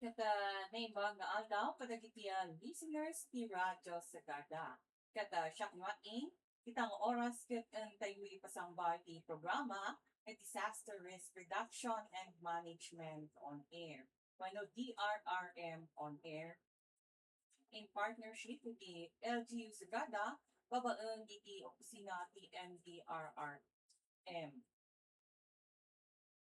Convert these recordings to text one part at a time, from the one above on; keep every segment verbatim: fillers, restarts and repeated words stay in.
Ket, ah, naimbag nga aldaw kadagiti, ah, listeners ti Radyo Sagada. Ket, ah, siak nga ing, ita nga oras ket intayo ipasangba ti programa nga Disaster Risk Reduction and Management on Air, wenno D R R M on Air, in partnership with the L G U Sagada, babaen iti opisina ti N D R R M.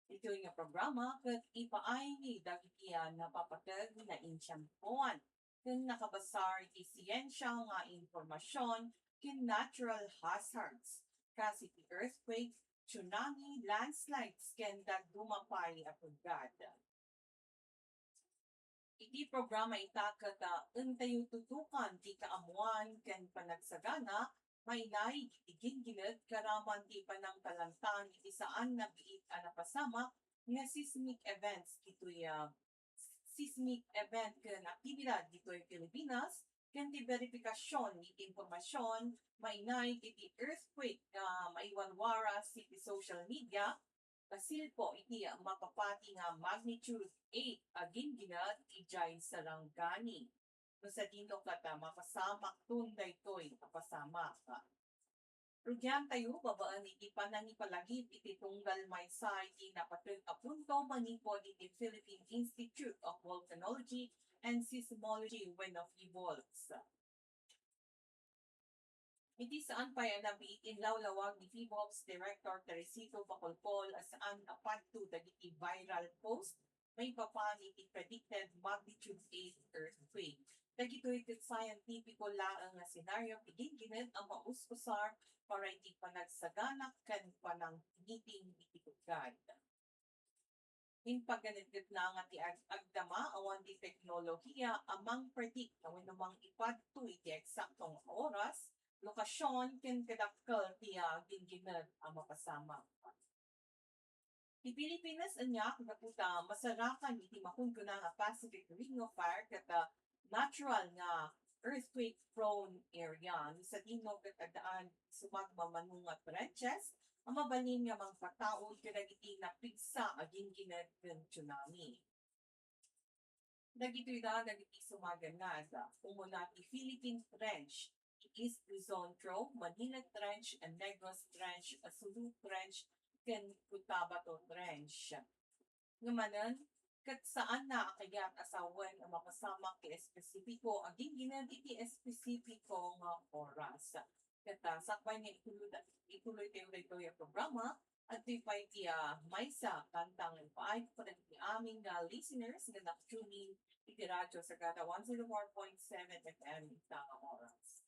Ditoy nga programa ket ipaayni dagiti, ah, napapateg, naintiendoan ken nakabasar iti siensia nga impormasion ken natural hazards, kas iti earthquake, tsunami, landslides, ken dadduma pay a pudgad. Iti programa ita ket, ah, intayo tutukan ti kaammuan ken panagsagana, mailay iti gingined ket aramid ti panangtalangtan iti saan nga biit a napasamak nga seismic events ditoy, ah, seismic event ken aktibidad ditoy Pilipinas, ken ti beripikasion iti impormasion, mailay iti earthquake nga maiwarwaras iti social media, kasilpo iti mapapati nga magnitude eight a gingined idiay Sarangani. No sadino ket, ah, mapasamakton daytoy a pasamak. Rugiantayo babaen iti panangipalagip iti tunggal maysa iti napateg a punto manipud iti Philippine Institute of Volcanology and Seismology wenno PHIVOLCS. Iti saan pay a nabiit, inlawlawag ni PHIVOLCS Director Teresito Bacolcol a saan a padto dagiti viral post maipapan iti predicted magnitude eight earthquake. Dagitoy ket scientifico laeng nga senaryo ti gingined a maus-usar para iti panagsagana ken panangtingiting iti pudgad. Impaganetgetna nga ti ag-, agdama awan ti teknolohiya a mangpredict wenno mangipadto iti eksakto nga oras, lokasion, ken kadakkel ti, ah, gingined a mapasamak. Ti Pilipinas ania, gapu ta masarakan iti makunkuna nga Pacific Ring of Fire ket, ah, natural nga earthquake-prone area. No sadino ket addaan sumagmamano nga trenches a mabalin nga mangpataud kadagiti napigsa a gingined ken tsunami. Dagitoy da dagiti sumagannad, umuna ti Philippine Trench, ti East Luzon Trough, Manila Trench, Negros Trench, Sulu Trench, ken Cotabato Trench. Nga manen, ket saanna a kayat a sawen a mapasamak ti espesipiko a gingined iti espesipiko nga oras. Ket, ah, sakbay nga ituloy, ituloytayo daytoy a programa, adtoy pay ti, ah, maysa a kanta nga ipaayko kadagiti amin nga listeners nga nag-tune in iti Radyo Sagada one zero four point seven F M ita nga oras.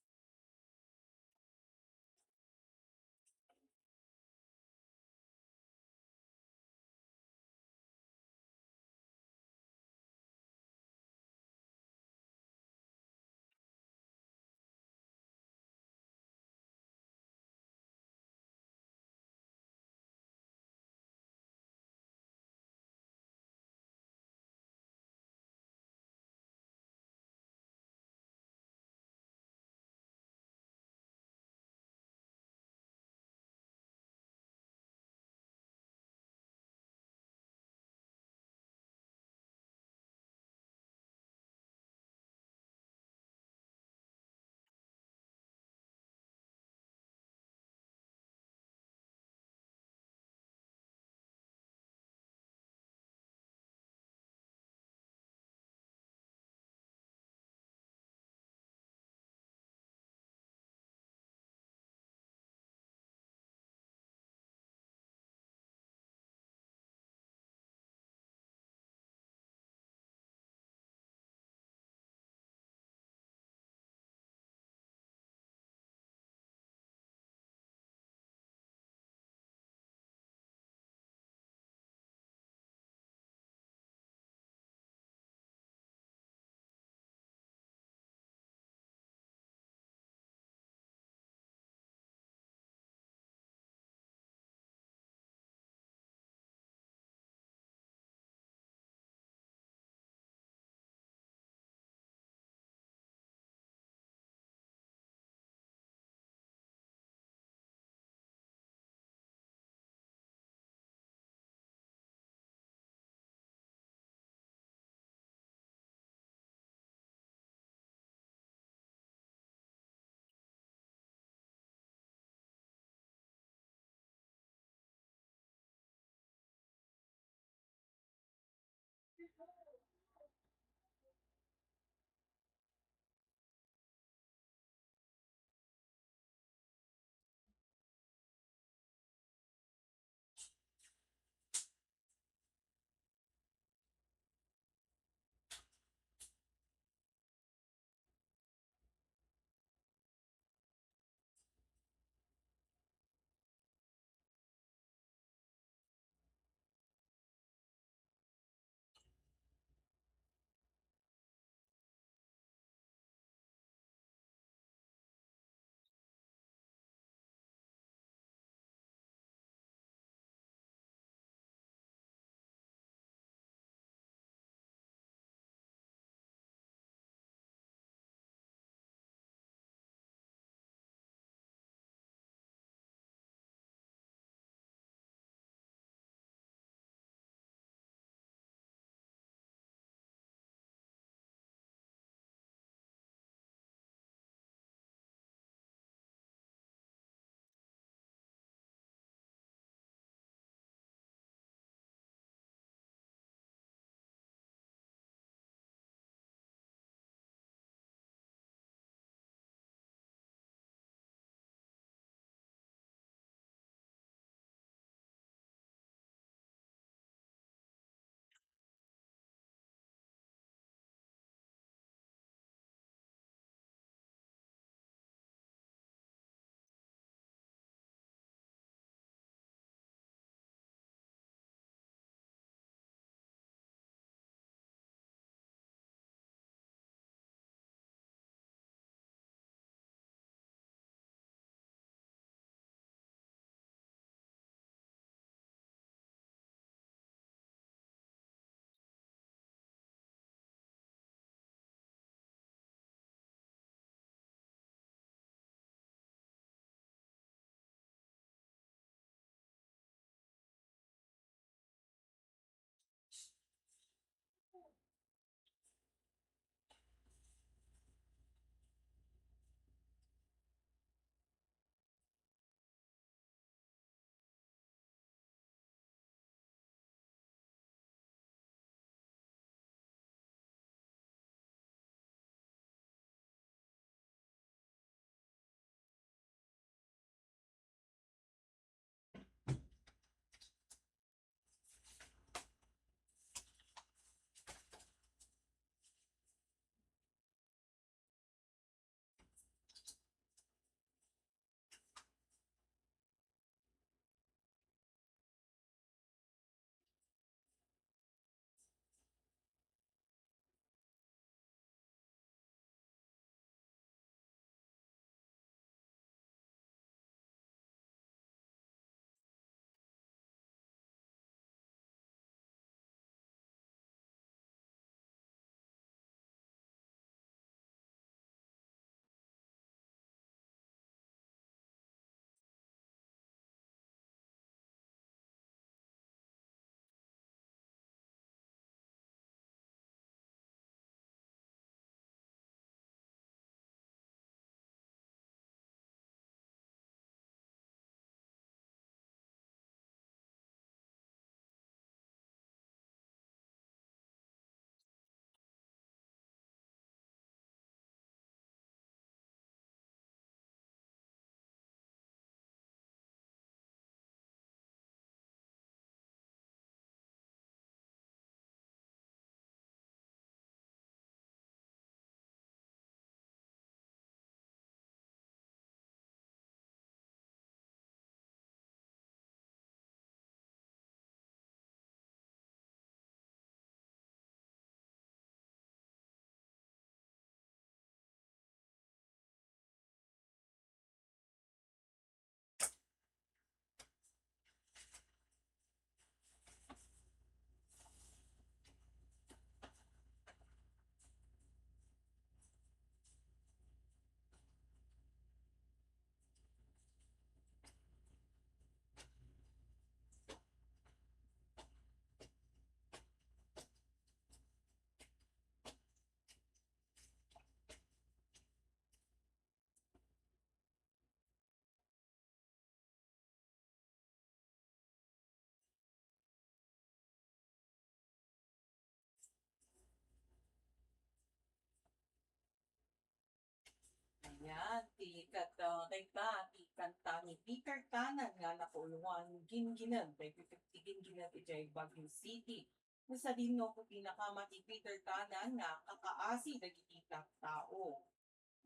Yan, ti kat-, ah, dayta ti kanta ni Peter Tanan nga nakauloan, Ginggined, daytoy ti Ginggined idiay Baguio City. No sadino, pinakaama ti Peter Tanan nga kakaasi dagiti tattao.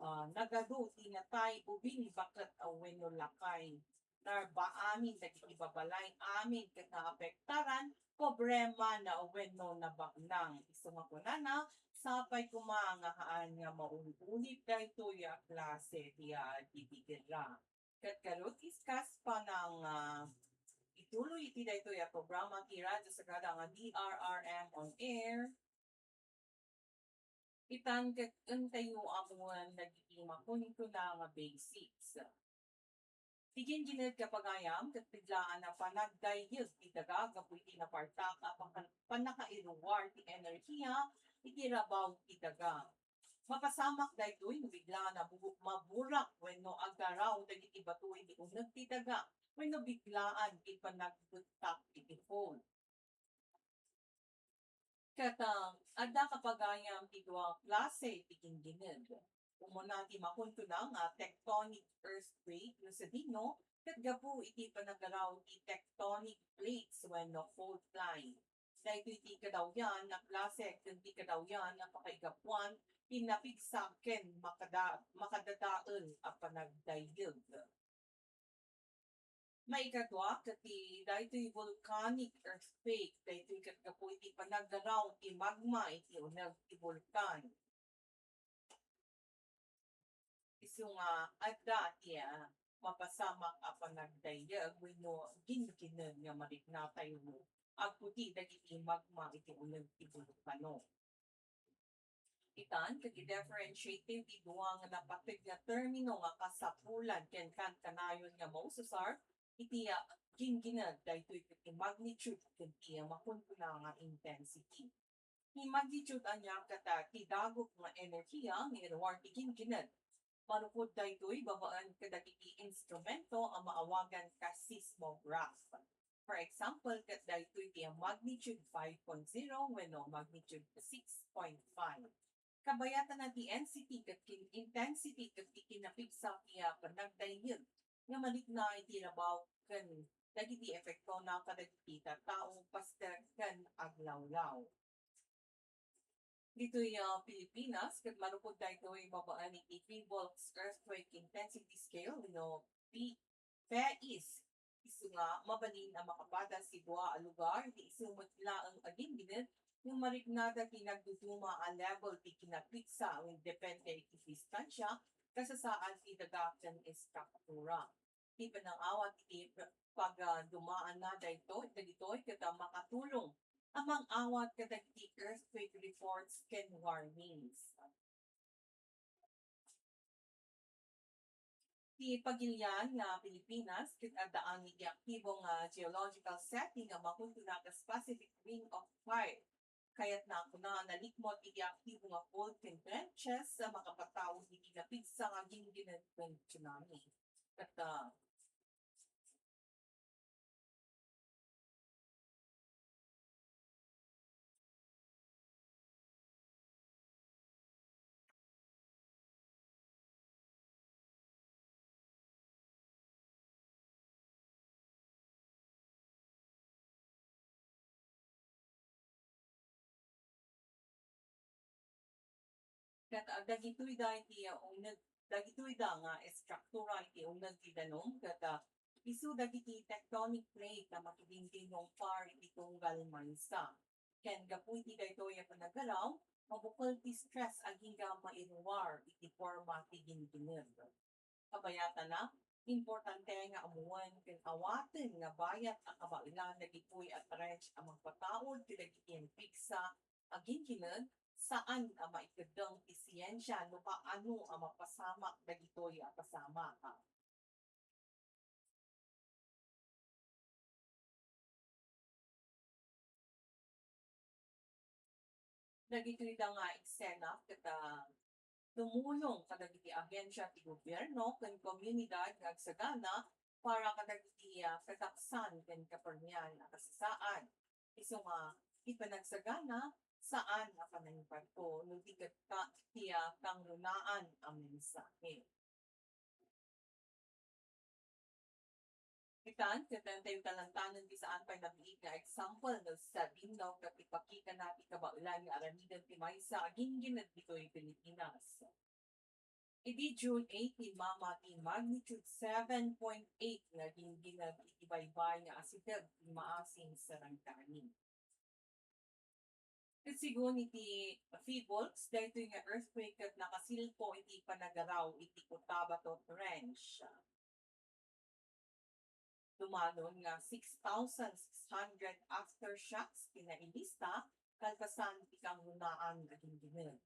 Ah, nagadu ti natay, ubing, baket, a wenno lakay. Narba amin dagiti babalay amin ket naapektaran, pobremana wenno nabaknang. Isu nga kunana, sapay koma nga haan nga maul-ulit daytoy a klase ti, ah, ti bigerra. Ket garud, iskas panang, ah, ituloy iti daytoy a programa ti Radyo Sagrada nga D R R M on air. Itan ket intayo ammoen dagiti makunkuna nga basics. Ti ginggined, kapagayam, ket biglaan a panagdayyeg ti daga gapu iti napartak a paka-, pannakairuar ti enerhiya iti rabaw ti daga. Mapasamak daytoy no biglaan a bu-, maburak wenno aggaraw dagiti bato iti uneg ti daga wenno biglaan ti panagbettak iti fault. Ket, ah, adda, kapagayam, ti dua a klase ti ginggined. Umuna ti makunkuna nga tectonic earthquake no sadino, ket gapu iti panagaraw ti tectonic plates wenno fault line. Daytoy ti kadawyan a klase ken ti kadawyan a pakaigapuan ti napigsa ken makada-, makadadael a panagdayyeg. Maikadua ket ti daytoy volcanic earthquake, daytoy ket gapu iti panagaraw ti magma iti uneg ti bulkan. Isu nga adda ti, ah, mapasamak a panagdayyeg wenno ginggined nga mariknatayo agputi dagiti magma iti uneg ti bulkano. Itan ket i-differentiate ti dua nga napateg nga termino nga kasapulan ken kankanayon nga maususar iti, ah, ginggined, daytoy ket ti magnitude ken ti, ah, makunkuna nga intensity. Ti magnitude ania ket, ah, ti dagup nga enerhiya nga iruar ti ginggined. Manupod daytoy babaen kadagiti instrumento a maawagan nga seismograph. For example, ket daytoy ti magnitude five point zero wenno magnitude six point five. Kabayatana ti N C T ket kin-, intensity ket ti kinapigsa ti, ah, panagdayyeg nga marikna iti rabaw ken dagiti epektona kadagiti tattao, paster ken aglawlaw. Ditoy, ah, Pilipinas, ket manupod daytoy babaen iti Pavox Earthquake Intensity Scale wenno P-, PEIS. Isu nga mabalin a makapadas ti dua a lugar, ti isu met laeng a ginggined nga mariknada ti nagduduma a level ti kinapigsa wen depende iti distansia, kasasaad ti daga ken estruktura. Ti panangawat iti pag-, pagdumaanna daytoy, dagitoy ket makatulong a mang-awat kadagiti earthquake reports ken warnings. Ti pagilian nga Pilipinas ket addaan iti aktibo nga geological setting a makunkuna kas Pacific Ring of Fire. Kayatna a kuna a nalikmut iti aktibo nga fault ken trenches a makapataud iti napigsa nga ginggined ken tsunami. Ket, ah, Ket, ah, dagitoy da iti, ah, uneg, dagitoy da nga estruktura iti uneg ti danum, ket, ah, isu dagiti tectonic plate a makidingdingngong par iti tunggal maysa. Ken gapu iti daytoy a panagaraw, mabukel ti stress agingga mairuar iti porma ti ginggined. Kabayatana, importante nga ammoen ken awaten nga bayat a kabaelan dagitoy a trench a mangpataud kadagiti napigsa a ginggined, saan a maikeddeng ti siensia no paano a mapasamak dagitoy a pasamak. Dagitoy da nga eksena ket, ah, tumulong kadagiti ahensia ti gobierno ken komunidad nga agsagana para kadagiti, ah, kataksan ken kapermian a kasasaad. Isu nga, ti panagsagana, saan a panangipatko no di ket ka-, ti, ah, kangrunaan a mensahe. Tan, ket daytoy talantanen ti saan pay nabiit nga example no sadino ket ipakitana ti kabaelan nga aramiden ti maysa a ginggined ditoy Pilipinas. Idi June eighteen, mama ti magnitude seven point eight nga ginggined iti baybay nga asideg ti Maasin, Sarangani. Ket sigun iti Phoebulx, daytoy nga earthquake ket nakasilpo iti panagaraw iti Cotabato Trench. Dumanon nga six thousand six hundred aftershocks ti nailista kalpasan ti kangrunaan nga ginggined.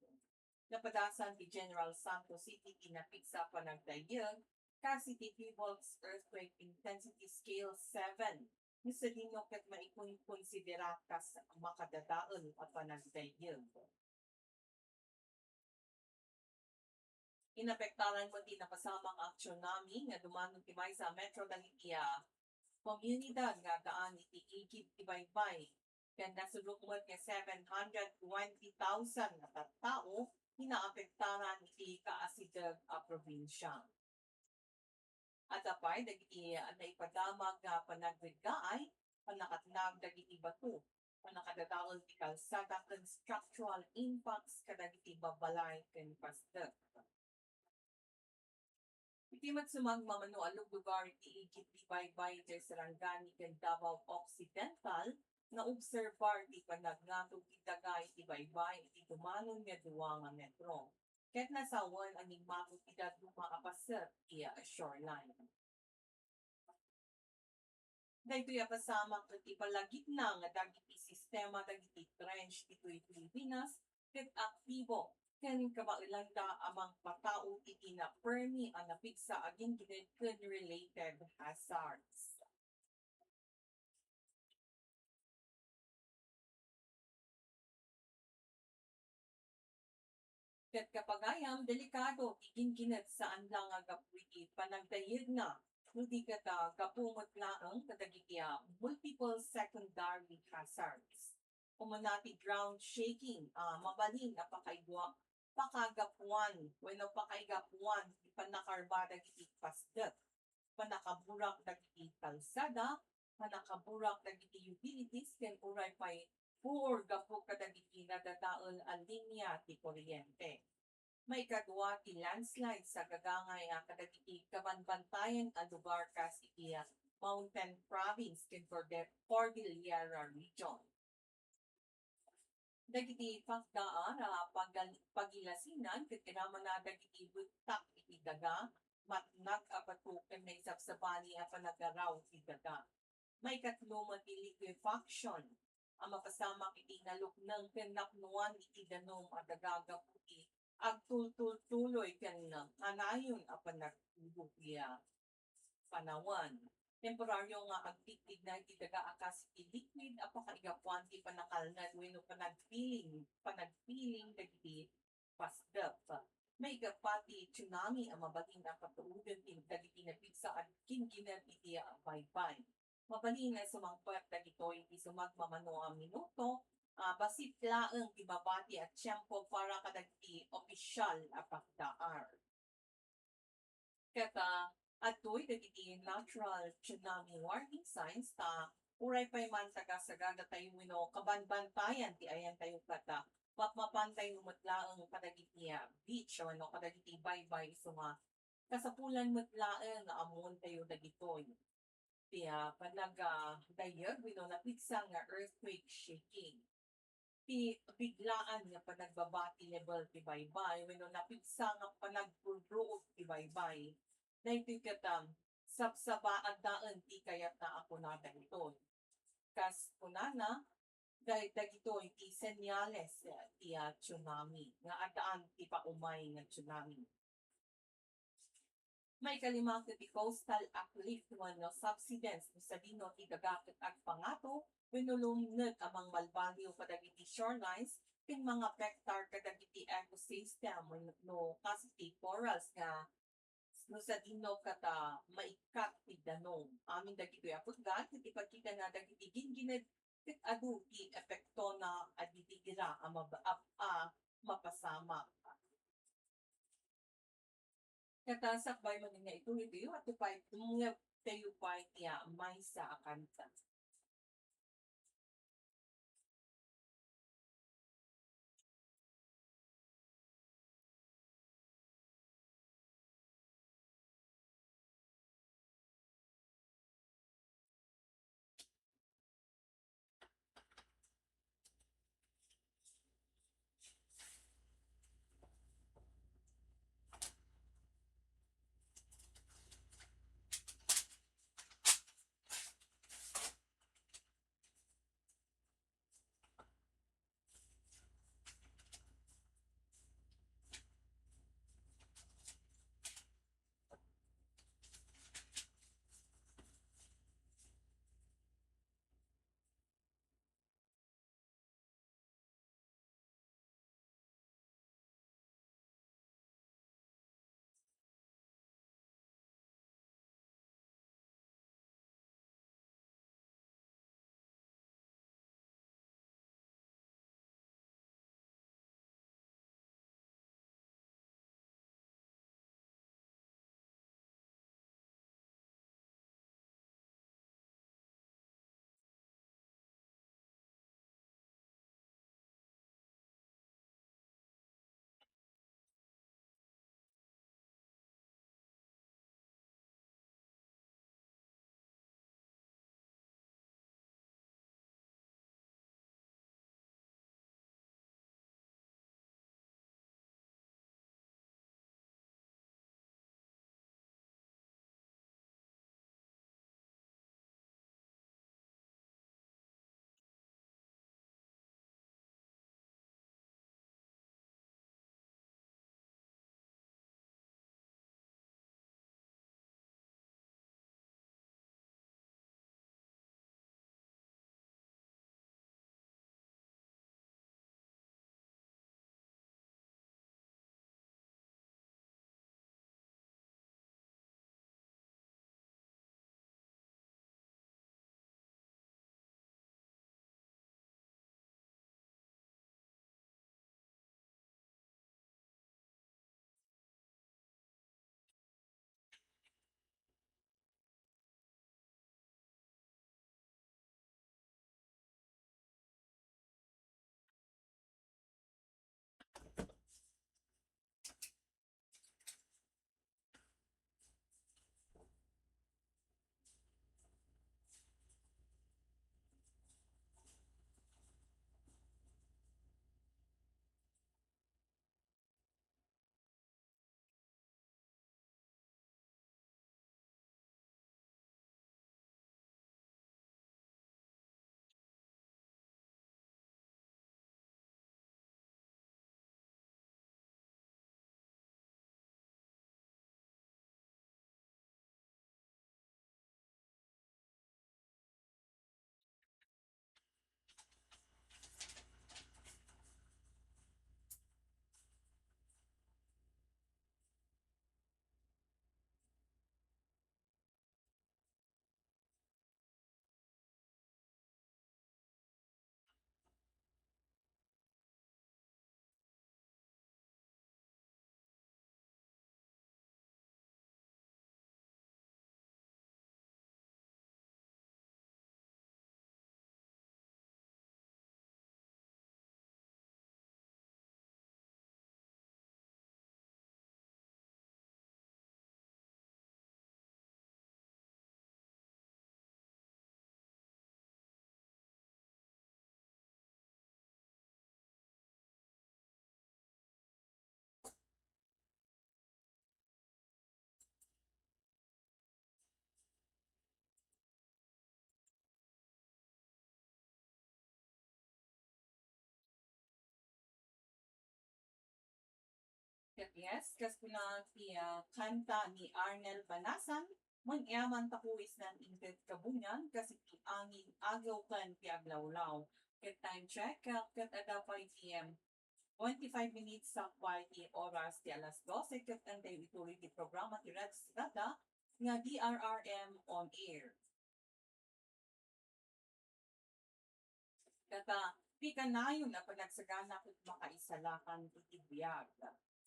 Napadasan ti General Santos City ti napigsa a panagdayeg kas iti Phoebulx Earthquake Intensity Scale seven, no sadino ket maikonsidera kas makadadael a panagdayeg. Inapektaran met ti napasamak a tsunami nga dumanon ti maysa a metro dagiti, ah, komunidad nga addaan iti igid ti baybay. Ken nasurok met nga seven hundred twenty thousand a tattao ti naapektaran iti kaasideg a probinsia. Adda pay dagiti naipadamag nga panagreggaay, pannakatnag dagiti bato, pannakadadael ti kalsada ken structural impacts kadagiti babbalay ken pasdek. Iti met sumagmamano a luglugar iti igid ti baybay iti Sarangani ken Davao Occidental, naobserbar ti panagngato ti daga iti baybay iti dumanon nga dua nga metro. Ket nasawen a nagmato ti dadduma a paset ti shoreline. Daytoy a pasamak ket ipalagipna nga dagiti sistema dagiti trench ditoy Pilipinas ket aktibo ken kabaelanda a mangpatao iti napermi a napigsa a ginggined ken related hazards. Ket kapagayam, delikado ti ginggined saan la nga gapu iti panagdayegna, no di ket, ah, gapu met laeng kadagiti, ah, multiple secondary hazards. Umuna ti ground shaking, ah, mabalin a pakaigwa-, pakagapuan wenno pakaigapuan ti pannakarba dagiti pasdek, pannakaburak dagiti kalsada, pannakaburak dagiti utilities, ken uray pay puor gapu kadagiti nadadael a linia ti kuryente. Maikadua ti landslide sa gagangay a kadagiti kabanbantayan a lugar kas iti Mountain Province ken Corde-, Cordillera Region. Dagiti pagdaar a pagal-, pagilasinan ket kinamana dagiti buttak iti daga, matnag a bato ken naisabsabali a panagaraw ti daga. Maikatlo met ti liquefaction a mapasamak iti nalukneng ken napnoan iti danum a daga gapu ti agtultultuloy ken kanayon a panagtudo ti panawen. Temporario nga agtigtigna iti daga a kas iti liquid a pakaigapuan ti panakalned wenno panagpiling, panagpiling dagiti pasdek. Maikappat ti tsunami a mabalin a patuoden ti dagiti napigsa a ginggined iti baybay. Mabalin a sumangpet dagitoy iti sumagmamano a minuto, a, bassit laeng ti mabati a tiempo para kadagiti opisial a pagdaar. Ket, ah, adtoy dagiti natural tsunami warning signs ta uray pay man tagasagada tayo wenno kabanbantayan ti ayan tayo ket, ah, mapmapan tayo met laeng kadagiti, ah, beach wenno kadagiti baybay isu nga kasapulan met laeng nga ammoen tayo dagitoy. Ti, ah, panag-, ah, dayeg wenno napigsa nga earthquake shaking. Ti biglaan nga panagbaba ti level ti baybay wenno napigsa nga panagruruog ti baybay. Daytoy ket, um, sabsabaaddaen ti kayatna a kuna dagitoy. Kas kunana, day-, dagitoy ti senyales ti, ah, tsunami nga addaan ti paumay nga tsunami. Maikalima ket ti coastal uplift wenno subsidence no sadino ti daga ket agpangato wenno lumned a mangbalbaliw kadagiti shorelines ken mangapektar kadagiti ecosystem wenno kas iti corals nga no sadino ket, ah, maikkat ti danum. Amin dagitoy a pekgat ket ipakitana dagiti ginggined ket adu ti epektona a didikdira a mab-, a, a mapasamak. Ket, ah, sakbay manen nga ituloy tayo, adda pay, mm, nga kayo pay ti, ah, maysa a kanta. Yes, kas kuna ti, ah, kanta ni Arnel Banasan, "Mangyaman ta ko isnan inted kabunian, kas iti angin agew ken ti aglawlaw." Ket time check, ah, ket adda pay ti, em, twenty-five minutes sakbay ti oras ti alas dose, ket intayo ituloy ti programa ti Red Strada nga D R R M On Air. Ket, ah, ti kanayon a panagsagana ket makaisalakan iti biag.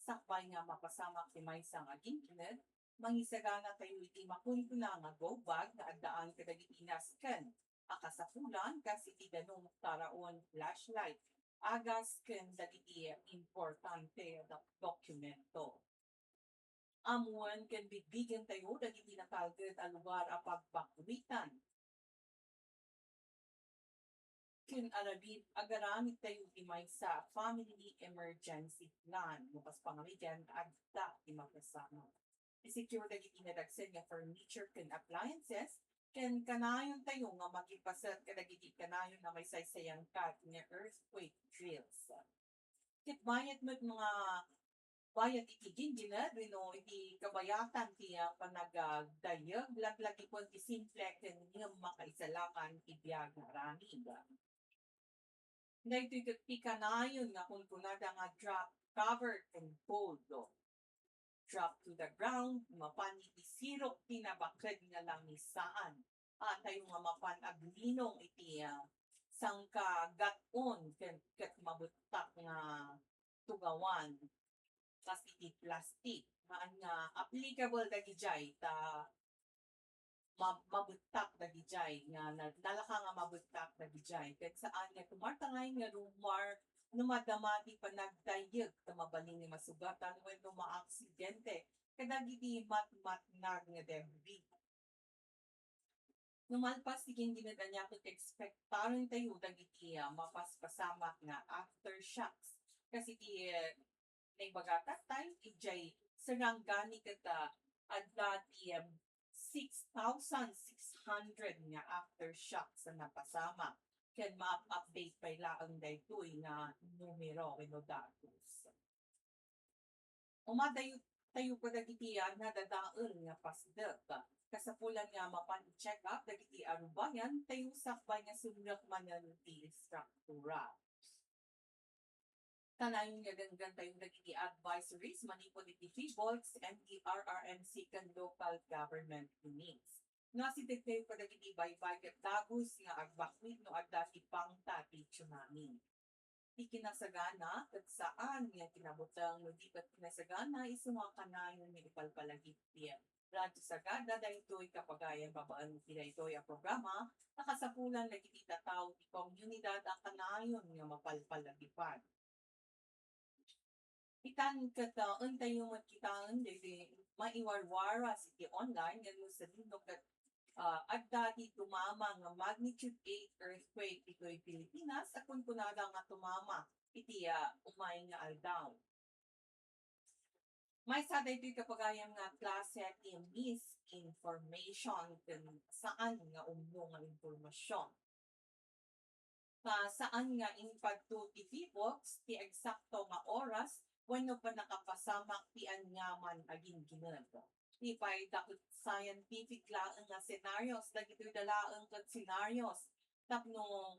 Sakbay nga mapasamak ti maysa nga agin-ined, mangisagana tayo iti makunkuna nga go bag nga addaan kadagiti nasken a kasapulan kas iti danum, taraon, flashlight, agas, ken dagiti importante a dok-, dokumento. Ammoen ken bigbigen tayo dagiti natalged a lugar a pagbakulitan ken aramid, agaramid tayo iti maysa a family emergency plan. No kas pangarigan, adda ti mapasamak. I-secure dagiti nadagsen nga furniture ken appliances, ken kanayon tayo nga makipaset kadagiti kanayon a maisaysayan ket nga earthquake drills. Ket bayat met nga bayat iti gingined wenno iti kabayatan ti, ah, panagdayeg, laglagipen ti simple ken ngem makaisalakan ti biag nga aramid. Daytoy ket ti kanayon nga kunkunada nga drop, cover, and hold. Drop to the ground, mapan iti sirok ti nabaked nga langis, saan. Atayo nga mapan aglinong iti, ah, sangkagat-on ket, ket mabettak nga tugawan, kas iti plastik. Haan nga applicable dagidiay ta ma-, mabettak dagidiay nga na-, nalaka nga mabettak dagidiay. Ket saan nga kumartangay nga rumar no madama ti panagdayeg ta mabalin nga masugatan wenno maaksidente kadagiti matmatnag nga debris. No malpas ti gingined, ania ket ekspektaren tayo dagiti, ah, mapaspasamak nga aftershocks. Kas iti, eh, naibagatak tayo, idiay Sarangani ket, ah, adda ti, em, six thousand six hundred nga aftershocks a napasamak. Ken ma-update pay laeng daytoy nga numero wenno datos. Umadayo tayo kadagiti, ah, nadadael nga pasdek. Kasapulan nga mapan i-check up dagiti arubayan tayo sakbay nga sumrek manen ti istruktura. Kanayon nga denggen tayo dagiti advisories manipud iti PHIVOLCS, M D R R M C, ken local government units. No asideg tayo kadagiti baybay ket dagus nga agbakwit no adda ti pangta ti tsunami. Ti kinasagana ket saan nga kinabuteng no di ket kinasagana isu nga kanayon nga ipalpalagip ti Radyo Sagada daytoy kapagayan babaen iti daytoy a programa, nakasapulan dagiti tattao ti komunidad a kanayon nga mapalpalagipan. Itan ket, ah, entayo met kitaen daytoy maiwarwaras iti online nga no sadino ket, ah, adda ti tumama nga magnitude eight earthquake ditoy Pilipinas a kunkunada nga tumama iti, ah, umay nga aldaw. Maysa daytoy kapagayam nga klase ti misinformation ken saan nga umno nga impormasyon. Ta saan nga impadto ti PHIVOLCS ti eksakto nga oras wenno pannakapasamak ti aniaman a gingined. Ti pay dakot scientific laeng nga scenarios, dagitoy da laeng ket scenarios tapno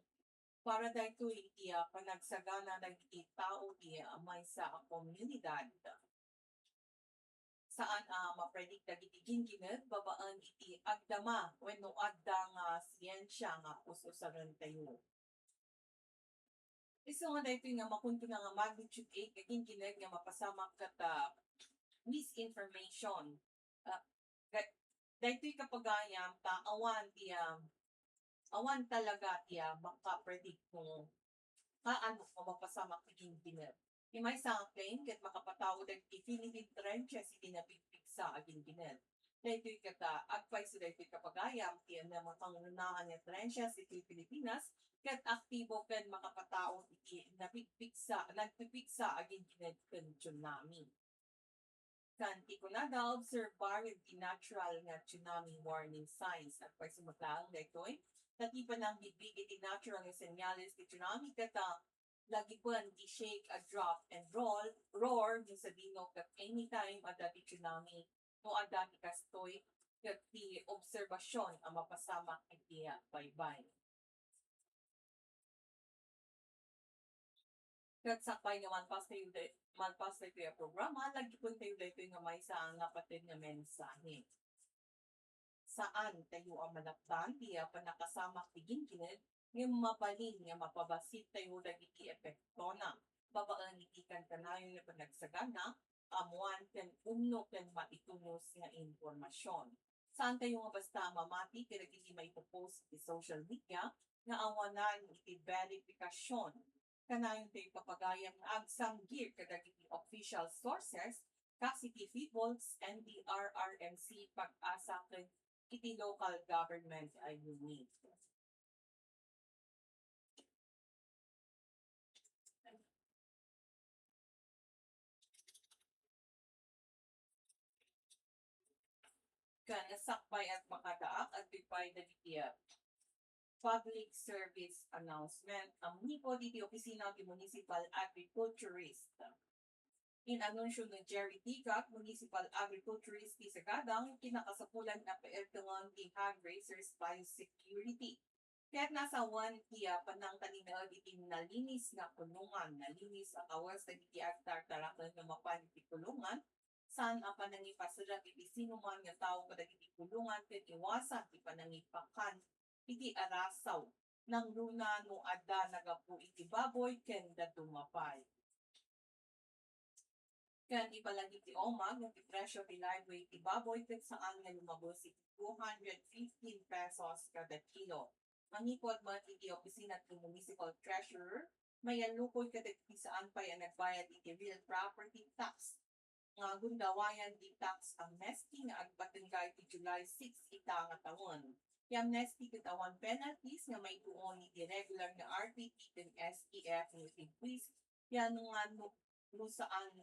para daytoy iti, ah, panagsagana dagiti tao ti, ah, maysa a komunidad. Saan a mapredict dagiti gingined babaen iti agdama wenno adda nga siensia nga us-usaren tayo. Isu nga daytoy nga makunkuna nga magnitude eight nga gingined nga mapasamak ket, ah, misinformation. Ah, ga-, daytoy kapagayam ta awan ti, ah, awan talaga ti, ah, makapredict no kaano a mapasamak ti gingined. Ti maysa nga claim ket makapataud dagiti Philippine trenches iti napigpigsa a gingined. Daytoy ket, ah, agpayso daytoy kapagayam ti ania nga pangunaan nga trenches iti Pilipinas ket aktibo ken makapataud iti napigpigsa, nagpipigsa a gingined ken tsunami. Ken ti kunada, obserbaran ti natural nga tsunami warning signs. Agpayso met laeng daytoy, ta ti panangbigbig iti natural nga senyales ti tsunami ket, ah, lagipen ti shake, a drop, and roll, roar, no sadino ket anytime adda ti tsunami, no adda ti kastoy, ket ti obserbasion a mapasamak iti, ah, baybay. Ket sakbay nga malpas tayo de-, malpas tayo a programa, lagipen tayo daytoy nga maysa a napateg nga mensahe. Saan tayo a malapdan ti, ah, pannakasamak ti gingined, ngem mabalin nga mapabassit tayo dagiti epektona babaen iti kankanayon nga panagsagana ammuan ken umno ken maitunos nga impormasion. Saantayo nga basta mamati kadagiti maipopost iti social media nga awanan iti beripikasion. Kanayon tayo ipapagayam nga agsanggir kadagiti official sources kas iti PHIVOLCS, N D R R M C, PAGASA ken iti local government a unit. Ken sakbay a makadaak, adtoy pay dagiti, ah, public service announcement a manipud iti opisina ti municipal agriculturist. In-anunsio ni Jerry Tigak, municipal agriculturist ti Sagada, kinakasapulan a paertengen ti hog raisers biosecurity. Ket nasawen ti, ah, panangtalinaed iti nalinis nga kulongan, nalinis a kawes dagiti agtartaraken nga mapan iti kulongan, saan a panangipaserrek iti sinuman nga tao kadagiti kulongan ken iwasan ti panangipakan iti arasaw, nangruna no adda naggapu iti baboy ken dadduma pay. Ken ipalagip ti OMAG nga ti presio ti live weight ti baboy ket saan nga lumabes iti two hundred fifteen pesos kada kilo. Manipud met iti opisina ti Municipal Treasurer, maiallukoy kadagiti saan pay a nagbayad iti real property tax nga gundawayan ti tax amnesty nga agpatingga iti July six ita nga tawen. Ti amnesty ket awan penalties nga maituon iti regular nga R T T ken S E F no iti buwis, yan nga no, no saan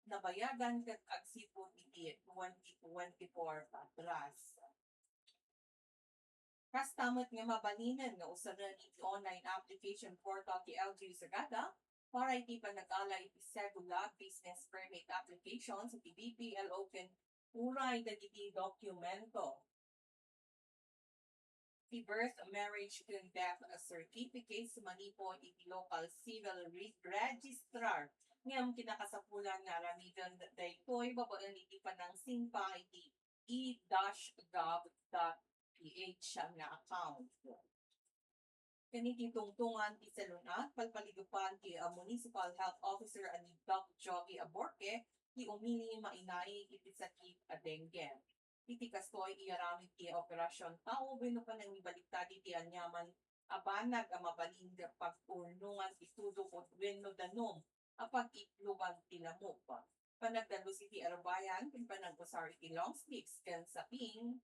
nabayadan ket agsipud iti twenty twenty-four patras. Kasta met nga mabalinen nga usaren iti online application portal ti L G U Sagada para iti panagala iti sedula, business permit applications iti B P L O ken uray dagiti dokumento ti birth, marriage, ken death certificates manipud iti local civil re-, registrar. Ngem kinakasapulan nga aramiden daytoy babaen iti panangsingpa iti e dash gov dot P H nga account. Ken iti tungtungan ti salun-at, palpaligupan ti, ah, Municipal Health Officer a ni Doc Jovi Aborque ti umili mainaig iti sakit a dengue. Iti kastoy, iyaramid ti operasion tao wenno panangibaliktad iti aniaman a banag a mabalin nga pagurnongan ti tudok wenno danum a pag-itlogan ti lamok, panagdalus iti arubayan ken panag-usar iti long sleeves ken saping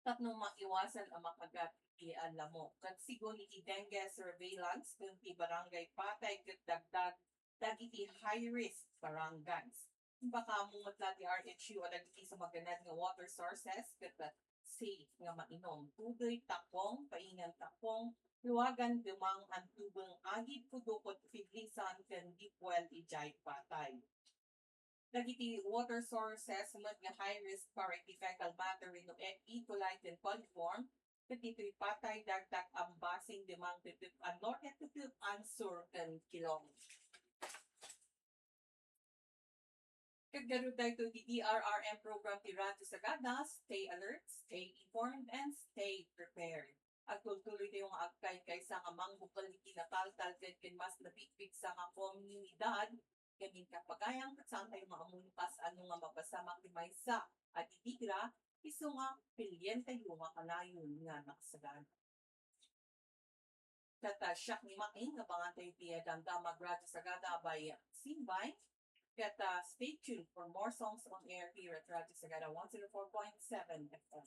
tapno maiwasan a makagat iti lamok. Ket sigun iti dengue surveillance ken ti barangay patay ket dagdag dagiti high risk barangays. Impakaammo met la ti R H U a dagiti sumaganad nga water sources ket safe nga mainum. Tudoy, takong, paingan takong, luagan, demang, antubeng, agid, kudukot, piglisan, ken deep well idiay patay. Dagiti water sources met nga high risk para iti fecal matter wenno E. coli ken coliform, ket ditoy patay, dagdag, ambasing, demang, tutup, anorhe, tutup, ansur, ken kilong. Ket garud daytoy ti D R R M program ti Radyo Sagada, stay alert, stay informed, and stay prepared. Agtultuloy tayo nga agkaykaysa nga mangbukal iti nataltalgen ken mas napigpigsa nga komunidad, ken iti pagayam ket saan tayo nga ammon kas-ano nga mapasamak ti maysa a didigra, isu nga pilientayo nga kanayon nga nakasagana. Ket, ah, siak ni Maing nga pangan tayo ti, ah, Damdama Radyo Sagada by Simbay. Ket, ah, stay tuned for more songs on air here at Radyo Sagada one zero four point seven F M.